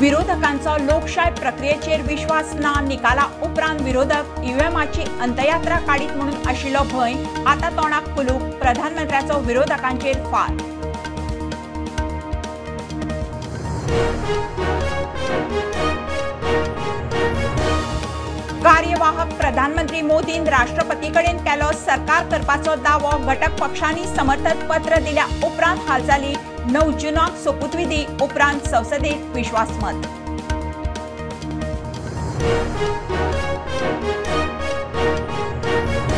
विरोधकांचो लोकशाय प्रक्रियेचेर विश्वास ना. निकाला उपरांत विरोधक ईव्हीएमाची अंतयात्रा काडीत म्हणून आशिल्लो भंय आता तोंडाक कुलूप. प्रधानमंत्र्याचो विरोधकांचेर फार. कार्यवाहक प्रधानमंत्री मोदीन राष्ट्रपती कडेन केलो सरकार करपाचो दावो. घटक पक्षांनी समर्थन पत्र दिल्या उपरांत हालचाली. 9 जूनाक सोपुतविधी उपरांत संसदेत विश्वासमत.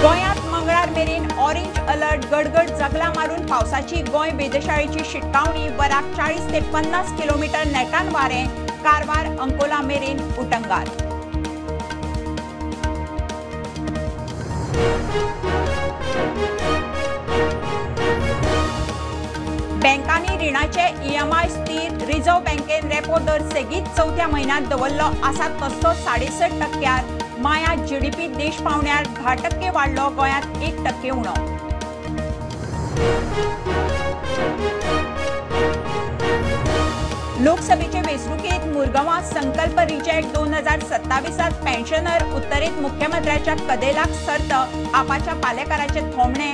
गोंयांत मंगळार मेरेन ऑरेंज अलर्ट. गडगड जगला मारून पावसाची गोंय वेधशाळेची शिटकावणी. वराक 40 ते 50 किलोमीटर नेटान वारें. कारवार अंकोला मेरेन उटंगार. बँकांनी रिणाचे ईएमआय स्थिर. रिझर्व्ह बँकेन रेपो दर सेगीत चवथ्या म्हयन्यांत दवरलो आसा तसो 6.5%. माया जीडीपी देश पावण्यार 10% वाडलो. गोंयांत 1% उणो. लोकसभेचे वेंचणुकेत मुरगांवां संकल्प रिजेक्ट. 2027 पेन्शनर उत्तरेत मुख्यमंत्र्याच्या कदेलाक सर्त. आपाच्या पालेकाराचे थोमणे.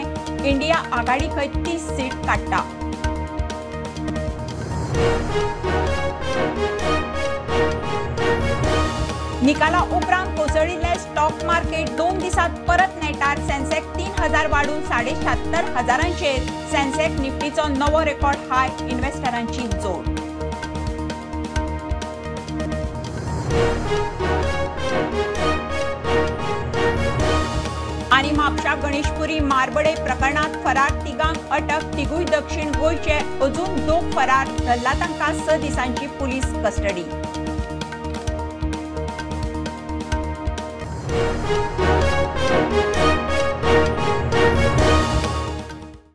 इंडिया आघाडी खंय 30 सीट काडटा. निकाला उपरांत कोसळिल्ले स्टॉक मार्केट 2 दिसांत परत नेटार. सेन्सेक्स 3000 वाडून 76,500. सेन्सेक्स निफ्टीचो नवो रेकॉर्ड हाय. इन्व्हेस्टरांची जोड. आनी म्हापशा गणेशपुरी मारबडे प्रकरणात फरार तिगांक अटक. तिगूय दक्षिण गोंयचे. अजून 2 फरार. धरला तांकां 6 दिसांची पुलीस कस्टडी.